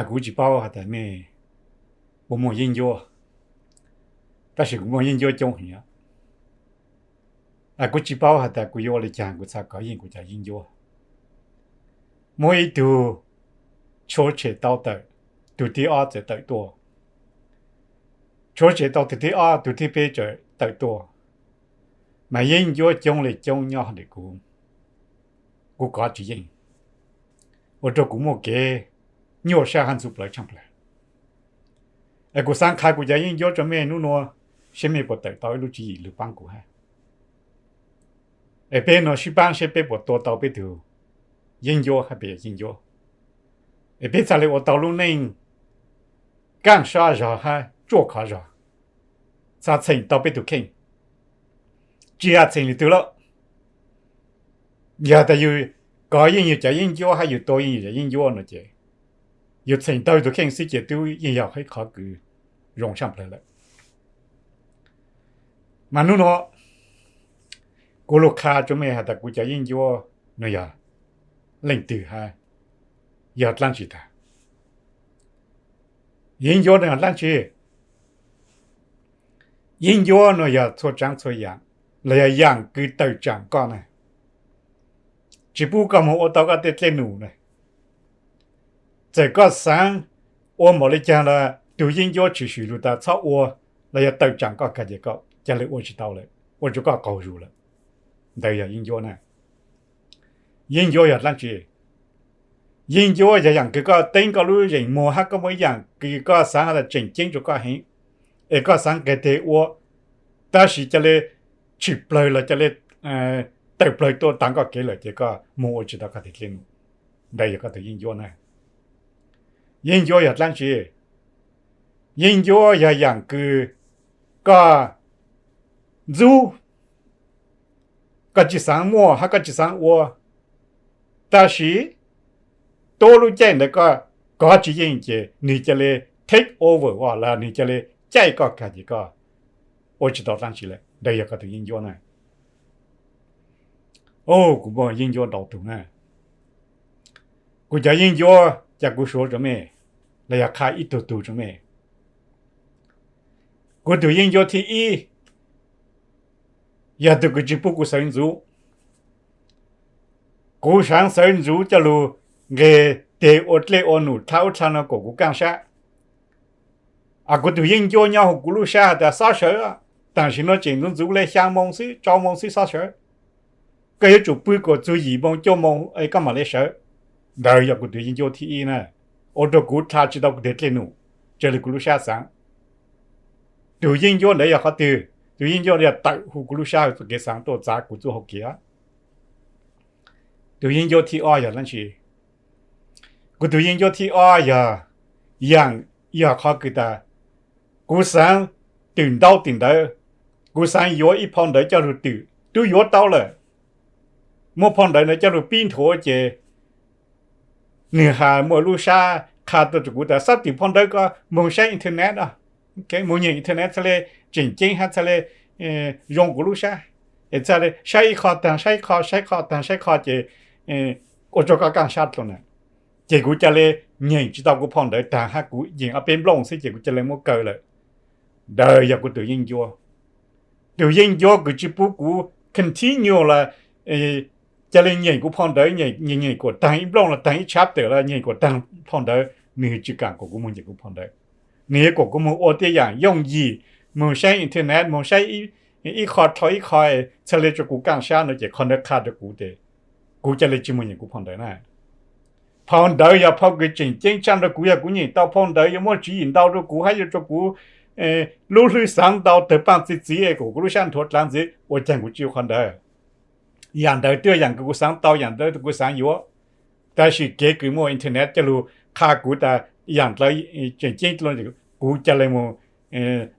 Kuv tsis paub has tas mej puas muaj yeeb ncuab, tab sis kuv muaj yeeb ncuab coob heev. Kuv tsis paub has tas kuv yuav ua li cas kuv txhaj kov yeej kuv cov yeeb ncuab. Muaj ib tug tshuav tshem tau tawm, tug thib ob txawm tawm tuaj. Tshuav tshem tau tug thib ob, tug thib peb txawm tawm tuaj, mas yeeb ncuab coob li coob nyob ntawm kuv, kuv kov tsis yeej, ua rau kuv muaj kev nyuaj sab hab ntxub plawv tshaaj plawg. Es kuv xaav qha kuv cov yeeb ncuab rua mej nub nua, saib mej puas tawm tau ib lub tswv yim lug paab kuv hab. Es peb nua sib paab saib peb puas tua tau peb tug yeeb ncuab hab peb yeeb ncuab. Es peb txhaj le ua tau lub neej kaaj sab zog hab tsuaj khov zog, txhaj txheem tau peb tug kheej. Tsi has txheem lwm tug lawm. Yog tas yug kov yeej yug cov yeeb ncuab hab yug tua yeej yug cov yeeb ncuab nua ces yug txheem tau yug tug kheej xwb ces tub yeej yog ib qhov kws zoo tshaaj plawg lawm. Mas nub nua kuv lug qha rua mej has tas kuv cov yeeb ncuab nua yog leej twg hab yog dlaab tsi tag. Yeeb ncuab nua yog dlaab tsi? Yeeb ncuab nua yog txhua tsaav txhua yaam, los yog yaam kws tawm tsaam koj na, tsi pub koj moog ua tau koj tej dlej num na. Txawm koj xaav ua npaum le caag los tug yeeb ncuab tshwm sim lug tas txhob ua, los yog tawm tsaam koj kag ces koj ca le ua tsi tau lawm, ua rua koj qaug zug lawm. Ntawd yog yeeb ncuab na. Yeeb ncuab yog dlaab tsi? Yeeb ncuab yog yaam kws koj teeb koj lub zeem muag hab koj muaj ib yaam kws koj xaav has tas tseem ceeb rua koj heev, es koj xaav nqeg teg ua, tab sis ca le tshwm plawg los ca le tawm plawg tuaj taag koj kev lawm ces koj moog ua tsi tau koj tej dlej num. Ntawd yog koj tug yeeb ncuab na. Yeeb ncuab yog dlaab tsi? Yeeb ncuab yog yaam kws koj ntxub, koj tsi xaav muaj hab koj tsi xaav ua, tab sis tuab lub caij ntawd koj kov tsi yeej ces nwg ca le take over los nwg ca le caij koj kag ces koj ua tsi tau dlaab tsi lawm. Ntawd yog koj tug yeeb ncuab na. Kuv muaj yeeb ncuab ntau tug na. Kuv cov yeeb ncuab ca kuv suav rua mej, los yog qha ib tug tug rua mej. Kuv tug yeeb ncuab thib ib yog tug kws tsi pub kuv sawv ntxuv. Kuv xaav sawv ntxuv coj lug nqeg teg ua dlej ua num dlha ub dlha no kuas kuv kaaj sab. Kuv tug yeeb ncuab nyob huv kuv lub sab has tas xob sawv, tam sim no tseem ntxuv ntxuv le xyaa moo xwb rau moo xwb xob sawv. Koj yuav tsum pw kuas txug yim moo cuaj moo koj mam le sawv. Ntawd yog kuv tug yeeb ncuab thib ib na, ua rua kuv dlha tsi tau kuv tug dlej num raws le kuv lub sab xaav. Tug yeeb ncuab ntawd yog qhov twg? Tug yeeb ncuab yog tawm huv kuv lub sab txuj kev xaav tuaj txav kuv txuj hau kev. Tug yeeb ncuab thib ob yog dlaab tsi? Kuv tug yeeb ncuab thib ob yog, yaam, yog qhov kws tas kuv xaav twm ntaub twm ntawv, kuv xaav yuav ib phau ntawv coj lug twm, tub yuav tau lawm. Muab phau ntawv ntawd coj lug pib nthuav ces nwg has muaj lub sab qha tuaj rua kuv tas xob twm phau ntawv ko, moog saib internet, moog nyeem internet txhaj le tseem ceeb hab txhaj le zoo kuv lub sab. Es txhaj le saib ib qho taag saib ib qho, saib qho taag saib qho ces ua rua koj kaaj sab dlua na. Ces kuv ca le nyeem tsi tau kuv phau ntawv taag hab kuv nyeem ob peb nplooj xwb ces kuv ca le muab kaw lawm. Ntawd yog kuv tug yeeb ncuab. Tug yeeb ncuab kws tsi pub kuv continue los ca le nyeem kuv phau ntawv, nyeem kuas taag ib nplooj los taag ib chapter los nyeem kuas taag phau ntawv, nwg tsi kaam kuas kuv moog nyeem kuv phau ntawv. Nwg yuav kuas kuv moog ua tej yaam yooj yim, moog saib internet, moog saib ib qho dhau ib qho, txhaj le rua kuv kaaj sab no ces qhov ntawd qha rua kuv tes kuv ca le tsi moog nyeem kuv phau ntawv na. Phau ntawv yog phau kws tseem ceeb tshaj rua kuv, yog kuv nyeem tau phau ntawv yuav muaj tswv yim ntau rua kuv hab yuav rua kuv lub hlwb xaav ntau tawg paaj txi txiv es kuas kuv lub sab nthuav dlaav ntxiv, ua caag kuv tsi yuav qhov ntawd. Yaam ntawd twb yog yaam kws kuv xaav tau, yaam ntawd kuv xaav yuav. Tab sis kev kws muaj internet coj lug qha kuv tas yaam ntawd tseem ceeb, kuv ca le moog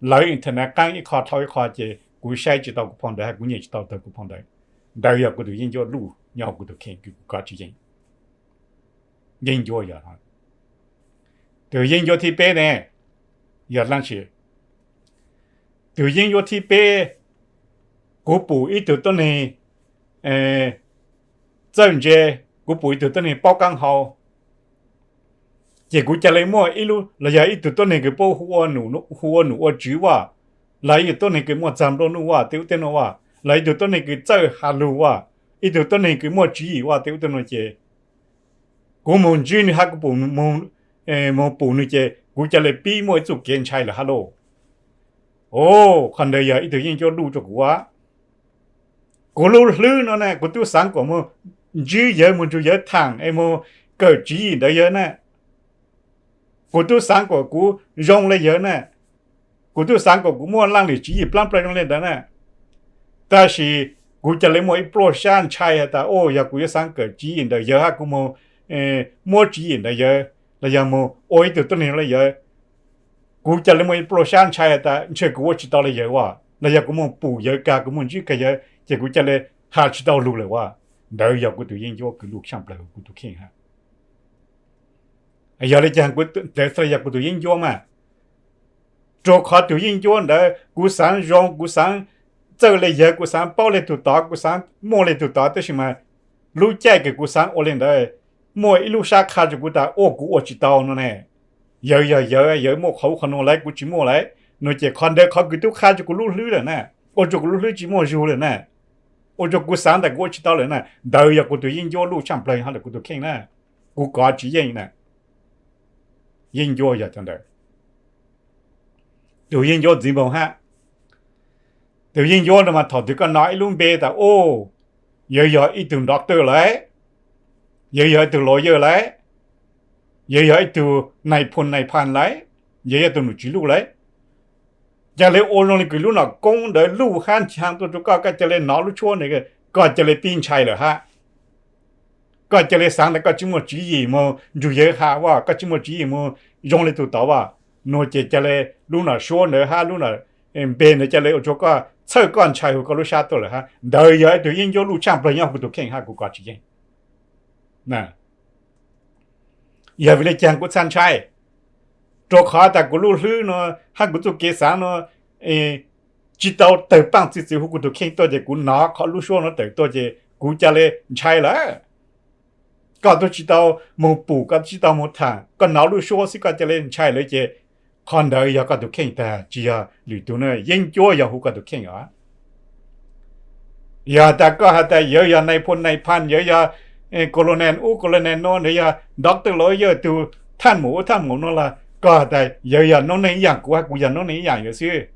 lawv internet qaab ib qho dhau ib qho ces kuv saib tsi tau kuv phau ntawv hab kuv nyeem tsi tau tawg kuv phau ntawv. Ntawd yog kuv tug yeeb ncuab luj nyob kuv tug kheej kws kuv kov tsi yeej. Yeeb ncuab yog, tug yeeb ncuab thib peb ne, yog dlaab tsi? Tug yeeb ncuab thib peb, kuv pum ib tug tuab neeg txawj ntse, kuv pum ib tug tuab neeg paub kaab hau, Ces kuv ca le muaj ib lub los yog ib tug tuab neeg kws paub hu ua num ua tswv vaj, los ib tug tuab neeg kws muaj txag nplua nuj vaj, tej ub tej no vaj, los ib tug tuab neeg kws txawj has lug vaj, ib tug tuab neeg kws muaj tswv yim vaj, tej ub tej no ces kuv moog ntsib nwg hab kuv moog pum nwg ces kuv ca le pib muaj ib txuj kev ntshai lawm hab lauj. Qhov ntawd yog ib tug yeej ncuab luj rua kuv. Kuv lub hlwb no ne kuv tub xaav kuas moog ntsib yawg, moog nrug yawg thaam es moog kawm tswv yim ntawm yawg na. Kuv tub xaav kuas kuv zoo le yawg na. Kuv tub xaav kuas kuv muaj laaj lim tswv yim plaab plawg zoo le ntawd na. Tab sis kuv ca le muaj ib pluaj sab ntshai has tas, o, yog kuv yuav xaav kawm tswv yim ntawm yawg hab kuv moog muab tswv yim ntawm yawg los yog moog ua ib tug tuab neeg le yawg, kuv ca le muaj ib pluaj sab ntshai has tas ntshe kuv ua tsi tau le yawg vaj, los yog kuv moog pum yawg kag, kuv moog ntsib kag yawg ces kuv ca le has tsi tau lug lawm vaj. Ntawd yog kuv tug yeej ncuab kws luj tshaaj plawg kuv tug kheej hab. Yog le caag kuv txhad le yog kuv tug yeej ncuab mas, rua qhov tug yeej ncuab ntawd kuv xaav zoo, kuv xaav txawj le yawg, kuv xaav paub le tug tod, kuv xaav muaj le tug tod, tab sis mas lub caij kws kuv xaav ua le ntawd, muaj ib lub sab qha rua kuv tas, o, kuv ua tsi tau no ne. Yawg yog yawg, yawg muaj qhov ub qhov no lawm, kuv tsi muaj lawm no ces qhov ntawd qhov kws tub qha rua kuv lub hlwb lawm na, ua rua kuv lub hlwb tsi muaj zug lawm na, ua rua kuv xaav tas kuv ua tsi tau lawm na. Ntawd yog kuv tug yeej ncuab luj tshaaj plawg hab lawm kuv tug kheej na. Kuv kov tsi yeej na. Yeej ncuab yog cov ntawd. Tug yeej ncuab ntxiv npoog hab. Tug yeej ncuab no mas thaum twg koj nov ib lub npe tas, o, yawg yog ib tug doctor lawm, yawg yog ib tug lawyer lawm, yawg yog ib tug nai phoo nai phan lawm, yawg yog tug nom tswv luj lawm, ca le ua zoo le kws lub nom koob ntawd luj hab nchaag tuaj rua koj, koj ca le nov lub suab ntawd, koj ca le pib ntshai lawm hab. Koj ca le xaav tas koj tsi muaj tswv yim moog nrug yawg has vaj, koj tsi muaj tswv yim moog zoo le tug tod vaj, no ces ca le lub nom suab ntawd hab lub npe ntawd ca le ua rua koj txhawj koj ntshai huv koj lub sab tuaj lawm hab. Ntawd yog ib tug yeej ncuab luj tshaaj plawg nyob huv kuv tug kheej hab kuv kov tsi yeej. Yog vim le caag kuv txhad ntshai? Rua qhov tas kuv lub hlwb no hab kuv txuj kev xaav no tsi tau tawg paaj txi txiv huv kuv tug kheej tuaj ces kuv nov qhov lub suab no tawm tuaj ces kuv ca le ntshai lawm. Koj tub tsi tau moog pum, koj tub tsi tau moog thaam, koj nov lub suab xwb koj ca le ntshai lawm ces qhov ntawd yog koj tug kheej tag, tsi yog lwm tug na, yeej ncuab yog huv koj tug kheej os. Yog tas koj has tas yawg yog nai phoo nai phan, yawg yog colonel ub colonel no, yawg yog doctor los yawg tug thaj maum ub thaj maum no los koj has tas yawg yog noob neej ib yaam kuv hab kuv yog noob neej ib yaam yawg xwb.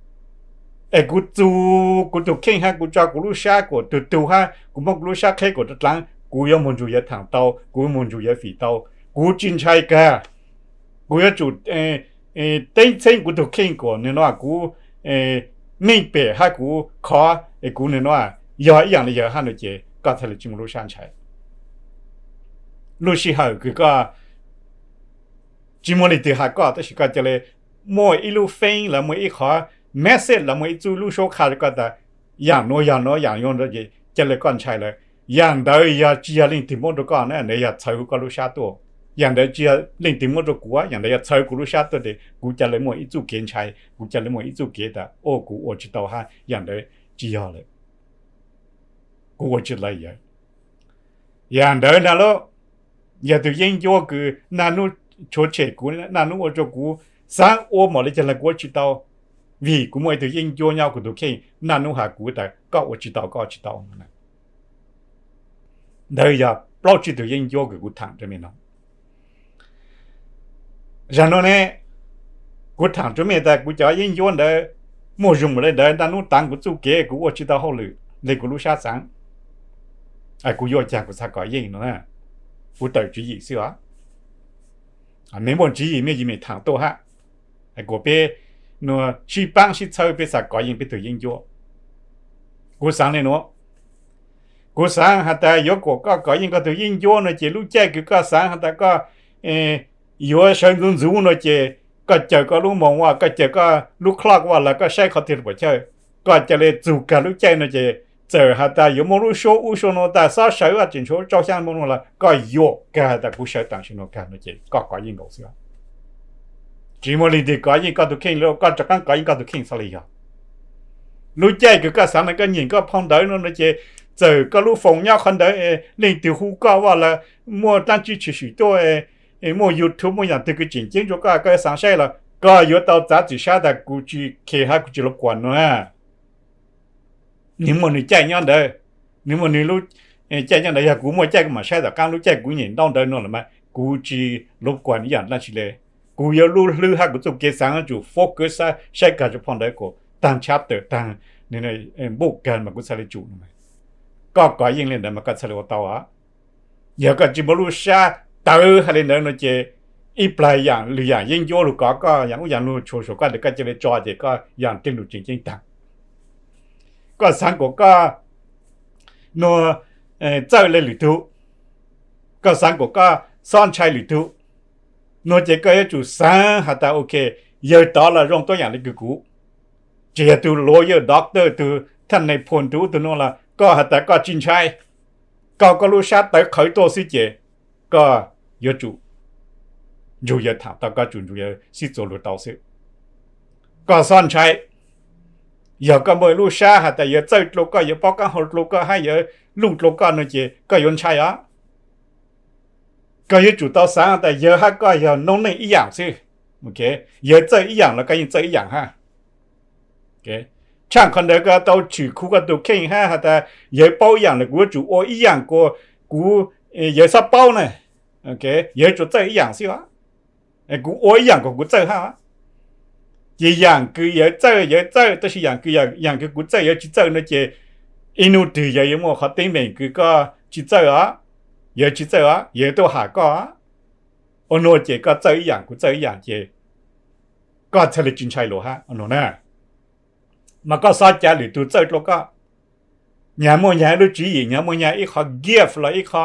Es kuv txug kuv tug kheej hab kuv tso kuv lub sab kuas tug tug hab kuv muab kuv lub sab qheb kuas dlaav, kuv yuav moog nrug yawg thaam tau, kuv yuav moog nrug yawg fim tau, kuv tsi ntshai kag. Kuv yuav tsum teeb txheeb kuv tug kheej kuas nwg nuav kuv meej pem hab kuv khov es kuv nwg nuav yog ib yaam le yawg hab no ces koj txhad le tsi muaj lub sab ntshai. Lub sij hawm kws koj tsi muaj leej twg has koj tab sis koj ca le muaj ib lub feeb los muaj ib qhov message los muaj ib txuj lub suab qha rua koj tas yaam nuav yog nuav, yaam nuav yog nuav ces ca le koj ntshai lawm. Yaam ntawd yog tsi yog leej twg muab rua koj na, ntawd yog txhawv huv koj lub sab tuaj. Yaam ntawd tsi yog leej twg muab rua kuv, yaam ntawd yog txhawv kuv lub sab tuaj ces kuv ca le muaj ib txuj kev ntshai, kuv ca le muaj ib txuj kev tas o kuv ua tsi tau hab yaam ntawd tsi yog lawm, kuv ua tsi tau yawg. Yaam ntawd na lub, yog tug yeeb ncuab kws naj nub tshuav tshem kuv, naj nub ua rua kuv xaav ua npaum le caag los kuv ua tsi tau, vim kuv muaj ib tug yeeb ncuab nyob kuv tug kheej, naj nub has kuv tas koj ua tsi tau, koj ua tsi tau. Ntawd yog plaub tsib tug yeeb ncuab kws kuv thaam rua mej no. Zaum no ne, kuv thaam rua mej tas kuv cov yeeb ncuab ntawd muaj zoo npaum le ntawd, naj nub taav kuv txuj kev kuv ua tsi tau hauj lwm le kuv lub sab xaav, kuv yuav caag kuv xaav kov yeej no na, kuv tawm tswv yim xwb os. Mej muaj tswv yim mej yim mej thaam tuaj hab, kuas peb nuav sib paab sib txhawb peb xaav kov yeej peb tug yeeb ncuab. Kuv xaav le nuav, kuv xaav has tas yuav kuas koj kov yeej koj tug yeeb ncuab no ces lub caij kws koj xaav has tas koj yuav sawv ntxuv ntxuv no ces koj cawm koj lub moos vaj, koj cawm koj lub clock vaj los koj saib qhov twg puas chawj, koj ca le txug kag lub caij no ces txawm has tas yuav muaj lub suab ub suab nuav tas xob sawv vaj tseem tshuav tsau xyaa moos no los koj yuam kag tas kuv sawv taam sim nuav kag no ces koj kov yeej nkaus xwb. Tsi muaj leej twg kov yeej koj tug kheej le, koj rov qaab kov yeej koj tug kheej txhad le yog. Lub caij kws koj xaav no koj nyeem koj phau ntawv no no ces txawm koj lub foos nyob qhov ntawd, leej twg hu koj vaj los muaj dlaab tsi tshwm sim tuaj, muaj YouTube muaj yaam twg kws tseem ceeb rua koj, koj yuav xaav saib los koj yuav tau txav txim sab tas kuv tsis khe hab kuv tsis lub kuas no na. Nwg muaj nwg caij nyob ntawd, nwg muaj nwg lub caij nyob ntawd, yog kuv muaj caij kuv maam saib tom qaab, lub caij kuv nyeem ntaub ntawv no los mas kuv tsis lub kuas ib yaam dlaab tsi le. Kuv yuav lub hlwb hab kuv txuj kev xaav yuav tsum focus saib kag tsua phoo ntawd kuas taag chapter taag npuj kag mas kuv txhaj le tsum no. Koj kov yeej le ntawd mas koj txhaj le ua tau. Yog koj tsis muaj lub sab tawv hab le ntawd no ces ib plag yaam lwm yaam yeeb ncuab lug kov koj, yaam ub yaam nuav tshua suav koj ntawd koj ca le tso ces koj yaam tej lug tseem ceeb taag. Koj xaav kuas koj nuav txawj le lwm tug, koj xaav kuas koj xob ntshai lwm tug, nuav ces koj yuav tsum xaav has tas ok, yawg tod los zoo tuab yaam le kws kuv. Tsis yog tug lawyer, doctor, tug thaj nais phoo, tug ub tug nuav los koj has tas koj tsis ntshai, koj koj lub sab tawv qhawv tuaj xwb ces koj yuav tsum nrug yawg thaam tau, koj tsum nrug yawg sib txuas lug tau xwb. Koj xob ntshai, yog koj muaj lub sab has tas yawg txawj dlua koj, yawg paub kaab hau dlua koj hab yawg luj dlua koj no ces koj yuav ntshai os. Koj yuav tsum tau xaav tas yawg hab koj yog noob neej ib yaam xwb. Yawg txawj ib yaam los koj yeej txawj ib yaam hab. Tshaaj qhov ntawd koj tau tshwm khu koj tug kheej hab has tas yawg paub ib yaam los kuv yuav tsum ua ib yaam kuas kuv, yawg xob paub na. Yawg tsuas txawj ib yaam xwb os. Kuv ua ib yaam kuas kuv txawj hab. Ces yaam kws yawg txawj yawg txawj, tab sis yaam kws, yaam kws kuv txawj yawg tsis txawj no ces ib nub twg yawg yuav muaj qhov teeb meem kws koj tsis txawj os. Yawg tsis txawj os, yawg tuaj ham koj. Ua nuav ces koj txawj ib yaam kuv txawj ib yaam ces koj txhaj le tsis ntshai lawm hab ua nuav na. Mas koj xob cav lwm tug txawj dlua koj. Nyag muaj nyag ib lub tswv yim, nyag muaj nyag ib qho gift los ib qho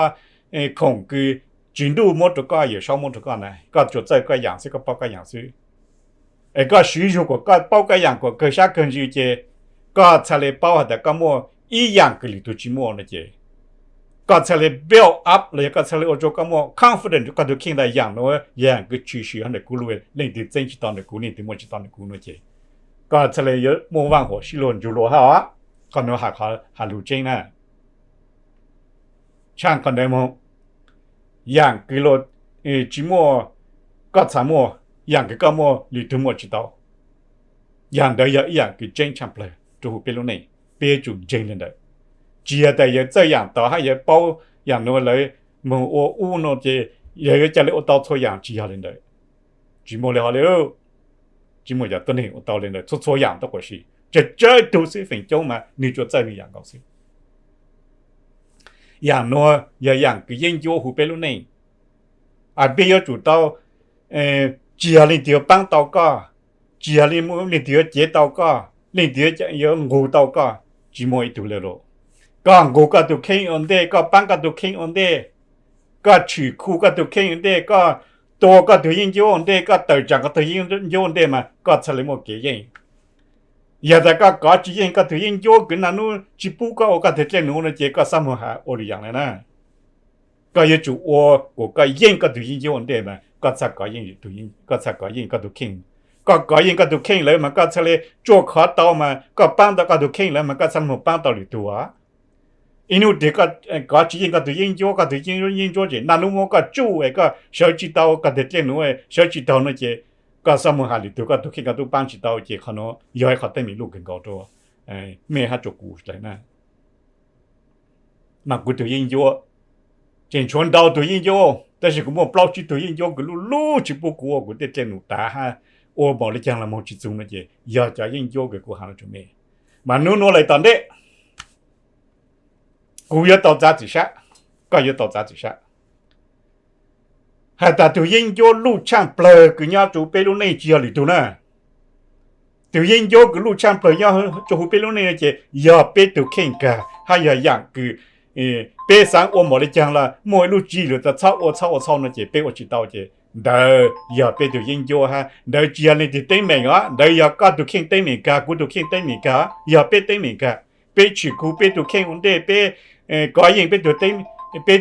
khoom kws Tswv Ntuj muab rua koj, Yawm Saub muab rua koj na, koj tsuas txawj koj yaam xwb, koj paub koj yaam xwb. Es koj swv zug kuas koj paub koj yaam kuas kawg sab kawg ntsws ces koj txhaj le paub has tas koj muaj ib yaam kws lwm tug tsis muaj no ces koj txhaj le build up los yog koj txhaj le ua rua koj muaj confidence rua koj tug kheej tas yaam nuav yaam kws tshwm sim hov ntawm kuv lug, leej twg txeeb tsis tau ntawm kuv, leej twg muaj tsis tau ntawm kuv no ces koj txhaj le yuav muaj vaaj huam sib luag ntsug luag hab os. Qhov nuav has lug tseeb na. Tshaaj qhov ntawd moog, yaam kws luag tsis muaj koj txhaj muaj, yaam kws koj muaj lwm tug muaj tsis tau. Yaam ntawd yog ib yaam kws tseeb tshaaj plawg rua huv peb lub neej, peb yuav tsum ntseeg le ntawd. Tsis yog tas yawg txawj yaam tod hab yawg paub yaam nuav lawv moog ua ub no ces yawg yuav ca le ua tau txhua yaam, tsis yog le ntawd. Tsis muaj le hov le. Tsis muaj cov tuab neeg ua tau le ntawd txhua txhua yaam tau quas si, tsawg tsawg tug xwb, feem coob mas nwg tsuas txawj nwg yaam nkaus xwb. Yaam nuav yog yaam kws yeeb ncuab huv peb lub neej. Peb yuav tsum tau, tsis yog leej twg yuav paab tau koj, tsis yog leej twg yuav cev tau koj, leej twg yuav nqug tau koj, tsis muaj ib tug le lawm. Koj nqug koj tug kheej ua ntej, koj paab koj tug kheej ua ntej, koj tshwm khu koj tug kheej ua ntej, koj tua koj tug yeeb ncuab ua ntej, koj tawm tsaam koj tug yeeb ncuab ua ntej mas koj txhaj le muaj kev yeej. Yog tas koj kov tsis yeej koj tug yeeb ncuab kws naj nub tsis pub koj ua koj tug dlej nuav no ces koj xob moog has ua lwm yaam le na. Koj yuav tsum ua kuas koj yeej koj tug yeeb ncuab ua ntej mas koj txhaj kov yeej koj tug kheej. Koj kov yeej koj tug kheej lawm mas koj txhaj le tsuaj khov tau mas koj paab tau koj tug kheej lawm mas koj txhaj moog paab tau lwm tug os. Ib nub twg kov tsis yeej koj tug yeeb ncuab, koj tug yeeb ncuab ces naj nub muab koj tsuj es koj sawv tsis tau, koj tug dlej nuav sawv tsis tau no ces koj xob moog has lwm tug, koj tug kheej koj tub paab tsis tau ces qhov nuav yog ib qhov teeb meem luj kawg nkaus rua mej hab rua kuv lawm na. Mas kuv tug yeeb ncuab tseem tshuav ntau tug yeeb ncuab, tab sis kuv muaj plaub tsib tug yeeb ncuab kws luj luj tsis pub kuv ua kuv tej dlej num tav hab ua npaum le caag los moog tsis txug no ces yog cov yeeb ncuab kws kuv has rua mej. Mas nub nuav lawm tom ntej kuv yuav tau txav txim sab, koj yuav tau txav txim sab. Has tas tug yeeb ncuab luj tshaaj plawg kws nyob rua peb lub neej tsis yog lwm tug na. Tug yeeb ncuab kws luj tshaaj plawg nyob rua huv peb lub neej no ces yog peb tug kheej kag hab yog yaam kws peb xaav ua npaum le caag los muaj ib lub tswv yim lug tas txhob ua txhob ua txhob no ces peb ua tsis tau ces ntawd yog peb tug yeeb ncuab hab ntawd tsis yog leej twg teeb meem os, ntawd yog koj tug kheej teeb meem kag, kuv tug kheej teeb meem kag, yog peb teeb meem kag. Peb tshwm khu peb tug kheej ua ntej, peb kov yeej peb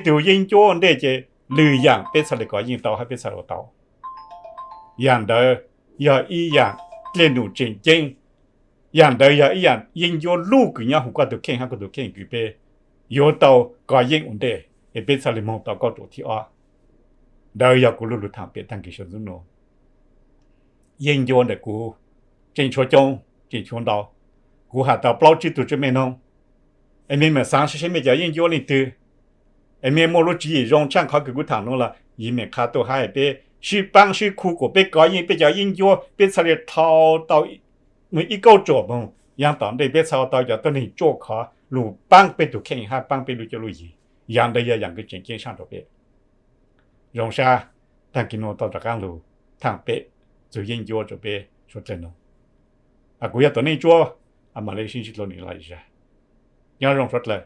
tug yeeb ncuab ua ntej ces lwm yaam peb txhaj le kov yeej tau hab peb txhaj le ua tau. Yaam ntawd yog ib yaam dlej num tseem ceeb. Yaam ntawd yog ib yaam yeeb ncuab luj kws nyob huv koj tug kheej hab kuv tug kheej kws peb yuav tau kov yeej ua ntej es peb txhaj le moog tau kauj ruam thib ob. Ntawd yog kuv lub lug thaam pem taag kis sau ntxwv nuav. Yeej ncuab ntawm kuv tseem tshuav coob, tseem tshuav ntau. Kuv has tau plaub tsib tug tsev me noog, es mej mam xaav seb mej cov yeej ncuab leej twg, es mej muaj lub tswv yim zoo tshaaj qhov kws kuv thaam nuav los yog mej qha tuaj hab peb sib paab sib khu kuas peb kov yeej peb cov yeej ncuab, peb txhaj le dhau tau ib kauj ruam moog yav tom ntej, peb txhaj tau cov tuab neeg tsuaj khov lug paab peb tug kheej hab paab peb lub cuab lub yig. Yaam ntawd yog yaam kws tseem ceeb tshaj rua peb. Zoo sab, taag kis nuav tau rov qaab lug thaam pem txug yeej ncuab rua peb suav dlawg noog. Kuv yog Tuam Neej Tsuab, mam le sib ntsib dlua nwg lom zag. Nyob zoo suav dlawg.